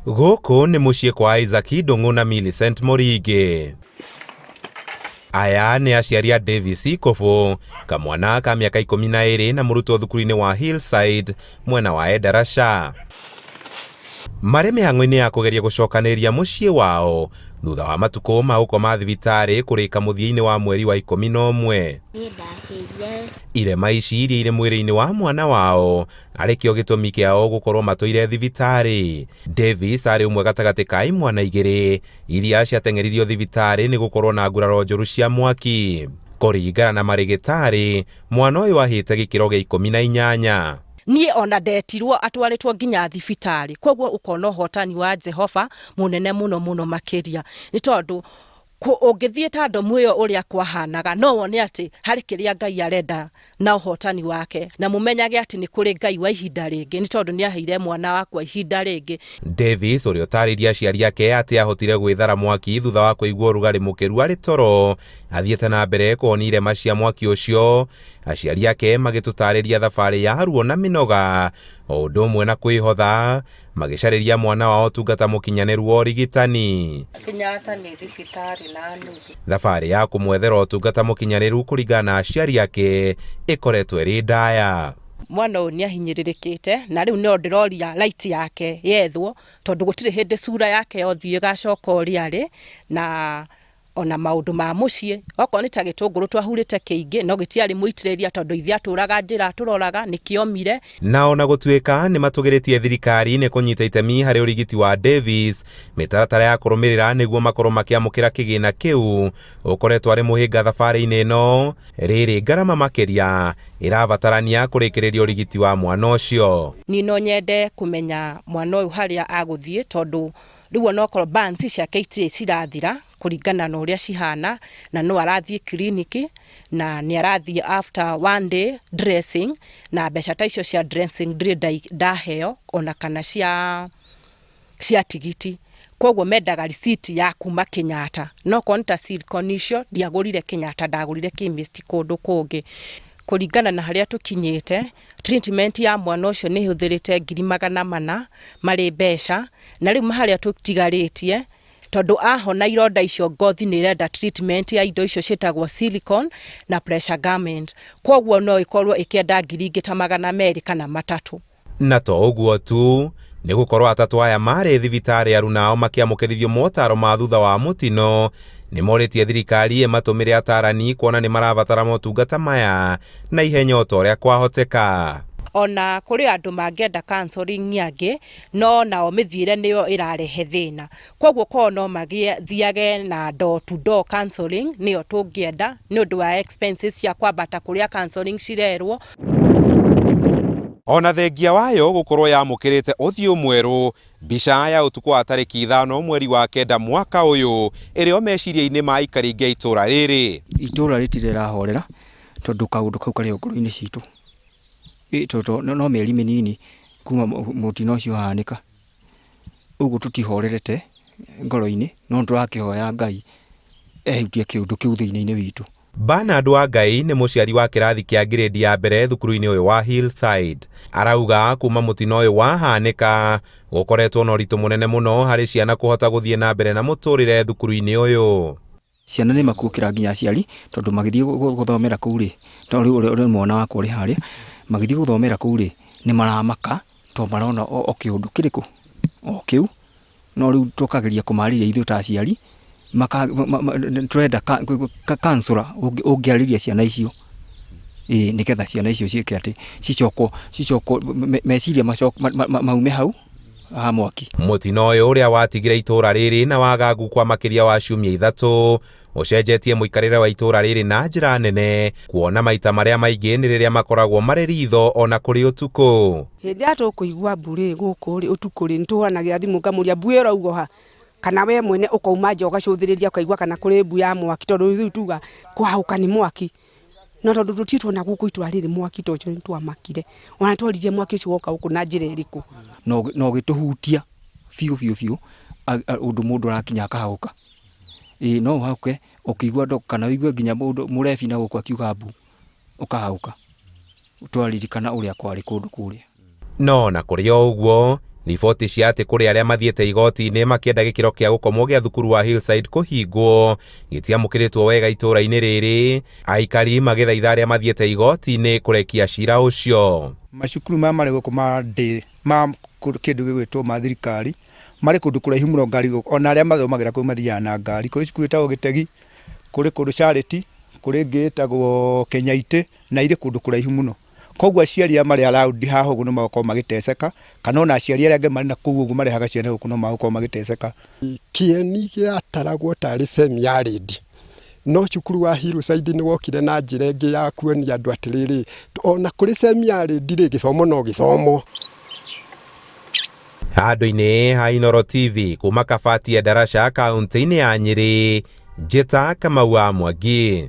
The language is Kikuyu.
Gũkũ nĩ mũciĩ kwa Isaac Ndung'u na Millicent Mũringĩ. Aya nĩ aciari a Davis Ikũbũ, kamwana ka mĩaka 12 na mũrutwo thukuru-inĩ wa Hillside mwena wa Endarasha. Marĩ mĩhang'o-inĩ ya kũgeria gũcokanĩrĩria mũciĩ wao thutha wa matukũ ma gũkoma thibitarĩ kũrĩka mũthia-inĩ wa mweri wa 11. Irema ici iria irĩ mwĩrĩ-inĩ wa mwana wao arĩ kĩo gĩtũmi kĩao gũkorwo matũire thibitarĩ. Davis arĩ ũmwe gatagatĩ ka imwana igĩrĩ iria ciateng'eririo thibitarĩ nĩ gũkorwo na nguraro njũru cia mwaki. Kũringana na marĩgĩtarĩ, mwana ũyũ ahĩte gĩkĩro gĩa 18. Niĩ ona ndetirwo atwarĩtwo nginya thibitarĩ, koguo ũkona ũhotani wa Jehova mũnene mũno mũno makĩria, nĩ tondũ ũngĩthiĩ ta ndomu ĩyo ũrĩa kwahanaga, no wone atĩ harĩ kĩrĩa Ngai arenda na ũhotani wake, na mũmenyage atĩ nĩ kũrĩ Ngai wa ihinda rĩngĩ, nĩ tondũ nĩ aheire mwana wakwa ihinda rĩngĩ. Davis ũrĩa ũtarĩirie aciari ake atĩ ahotire gwĩthara mwaki thutha wa kũigua ũrugarĩ mũkĩru arĩ toro, athiĩte na mbere kũhonia irema cia mwaki ũcio, aciari ake magĩtũtarĩria thabarĩ ya ruo na mĩnoga, o ũndũ ũmwe na kwĩhotha, magĩcarĩria mwana wao ũtungata mũkinyanĩru wa ũrigitani. Kenyatta nĩ thibitarĩ na nuthu. Thabarĩ ya kũmwethera ũtungata mũkinyanĩru kũringana na aciari ake ĩkoretwo ĩrĩ ndaya. Mwana ũyũ nĩ ahinyĩrĩrĩkĩte na rĩu no ndĩroria right yake yethwo, tondũ gũtirĩ hĩndĩ cura yake ya ũthiũ ĩgacoka ũrĩa arĩ, na ona maũndũ ma mũciĩ, okorwo nĩ ta gĩtũngũrũ twahurĩte kĩingĩ no gĩtiarĩ mũitĩrĩria tondũ ithe atũraga njĩra atũroraga nĩkĩomire. Na ona gũtuĩka nĩ matũgĩrĩtie thirikari nĩ kũnyita itemi harĩ ũrigiti wa Davis, mĩtaratara ya kũrũmĩrĩra nĩguo makorwo makĩamũkĩra kĩgĩna kĩu ũkoretwo arĩ mũhĩnga thabarĩ-inĩ ĩno, rĩrĩ ngarama makĩria ĩrabatarania kũrĩkĩrĩria ũrigiti wa mwana ũcio. Niĩ no nyende kũmenya mwana ũyũ harĩa agũthiĩ, tondũ rĩu onokorwo burns ciake itirĩ cirathira kũringana na ũrĩa cihana, na no arathiĩ kiriniki na nĩ arathiĩ after one day dressing, na mbeca ta icio cia dressing ndirĩ ndaheo ona kana cia tigiti. Koguo mendaga receipt ya kuma Kenyatta, no korwo nĩ ta silicone icio ndiagũrire Kenyatta, ndagũrire chemist kũndũ kũngĩ. Kũringana na harĩa tũkinyĩte, treatment ya mwana ũcio nĩ ĩhũthĩrĩte 400,000 marĩ mbeca, na rĩu harĩa tũtigarĩtie, tondũ ahona ironda icio ngothi nĩ ĩrenda treatment ya indo icio ciĩtagwo silicone na pressure garment, koguo no ĩkorwo ĩkĩenda ngiri ingĩ ta 200 kana 300. Na to ũguo tu, nĩ gũkorwo atatũ aya marĩ thibitarĩ aruna ao makĩamũkĩrithio motaro ma thutha wa mũtino, nĩ morĩtie thirikari ĩmatũmĩre atarani kuona nĩ marabatara motungata maya na ihenya o ta ũrĩa kwahoteka. Ona kũrĩ andũ mangĩenda counseling angĩ, no nao mĩthiĩre nĩyo ĩrarehe thĩna, koguo korwo no mathiage na door to door counseling nĩyo tũngĩenda, nĩ ũndũ wa expenses cia kwambata kũrĩa counseling cirerwo. Ona thengia wayo gũkorwo yamũkĩrĩte ũthiũ mwerũ, mbica ya ũtukũ wa tarĩki 5 mweri wa 9 mwaka ũyũ ĩrĩ o meciria-inĩ ma aikari aingĩ a itũra rĩrĩ. Itũra rĩtirĩ rĩrahorera tondũ kaũndũ kau karĩ o ngoro-inĩ citũ, tondũ no mĩeri mĩnini kuma mũtino ũcio wahanĩka, ũguo tũtihorerete ngoro-inĩ, no nĩtũrakĩhoya Ngai ehutie kĩũndũ kĩu thĩinĩ-inĩ witũ. Bernard Wangai nĩ mũciari wa kĩrathi kĩa ngirĩndi ya mbere thukuru-inĩ ũyũ wa Hillside. Arauga kuma mũtino ũyũ wahanĩka gũkoretwo na ũritũ mũnene mũno harĩ ciana kũhota gũthiĩ na mbere na mũtũrĩre thukuru-inĩ ũyũ. Ciana nĩ makuũkĩra nginya aciari, tondũ magĩthiĩ gũthomera kũu rĩ, to rĩu ũrĩ mwana wakwa ũrĩ harĩa, magĩthiĩ gũthomera kũu rĩ, nĩ maramaka tondũ marona o kĩũndũ kĩrĩkũ? O kĩu, no rĩu tũkageria kũmarĩria ithuĩ ta aciari, tũrenda counselor ũngĩarĩria ciana icio, ĩĩ nĩgetha ciana icio ciĩke atĩ, cicokwo, cicokwo, meciria maume hau ha mwaki. Mũtino ũyũ ũrĩa watigire itũra rĩrĩ na wagagu kwa makĩria wa ciumia 3 ũcenjetie mũikarĩre wa itũra rĩrĩ na njĩra nene, kuona maita marĩa maingĩ nĩ rĩrĩa makoragwo marĩ ritho ona kũrĩ ũtukũ. Hĩndĩ ĩrĩa tũkũigua mbu rĩ gũkũ rĩ ũtukũ rĩ nĩtũhũranagĩra thimũ ngamũria mbu ĩyo ĩraugwo ha, kana we mwene ũkauma nja ũgacũthĩrĩria ũkaigua kana kũrĩ mbu ya mwaki, tondũ rĩu tuga kũhahũka nĩ mwaki, no tondũ tũtirĩ tuona gũkũ itũra rĩrĩ mwaki ta ũcio nĩtwamakire, ona tworirie mwaki ũcio woka gũkũ na njĩra ĩrĩkũ. Na ũgĩtũhutia biũ biũ biũ ũndũ mũndũ arakinya akahahũka. Ĩĩ no ũhahũke ũkĩigua kana ũigue nginya mũndũ mũrebi na gũkũ akiuga mbu ũkahahũka, twaririkana ũrĩa kwarĩ kũndũ kũrĩa. No na kũrĩ o ũguo, Riboti cia atĩ kũrĩ arĩa mathiĩte igoti-inĩ makĩenda gĩkĩro kĩa gũkomwo gĩa thukuru wa Hillside kũhingwo gĩtiamũkĩrĩtwo wega itũũra-inĩ rĩrĩ, aikari magĩthaitha arĩa mathiĩte igoti-inĩ kũrekia cira ũcio. Macukuru maya marĩ gũkũ ma ndĩ ma kĩndũ gĩgwĩtwo ma thirikari marĩ kũndũ kũraihu mũno ngari ona arĩa mathomagĩra kũu mathiaga na ngari. Kũrĩ cukuru ĩtagwo Gĩtegi, kũrĩ kũndũ Charity, kũrĩ ĩngĩ ĩtagwo Kenyaitĩ na irĩ kũndũ kũraihu mũno. Koguo aciari arĩa marĩ around haha ũguo nĩ magũkorwo magĩteceka kana ona aciari arĩa angĩ marĩ na kũu ũguo marehaga ciana gũkũ no magũkorwo magĩteceka. Kĩeni gĩataragwo tarĩ semi arid no cukuru wa Hillside nĩ wokire na njĩra ĩngĩ ya kuonia andũ atĩrĩrĩ, ona kũrĩ semi arid rĩ, gĩthomo no gĩthomwo. Handũ-inĩ ha Inooro TV kuma Kabati ya Ndarasha kaunti-inĩ ya Nyĩrĩ, Njĩta Kamau wa Mwangi.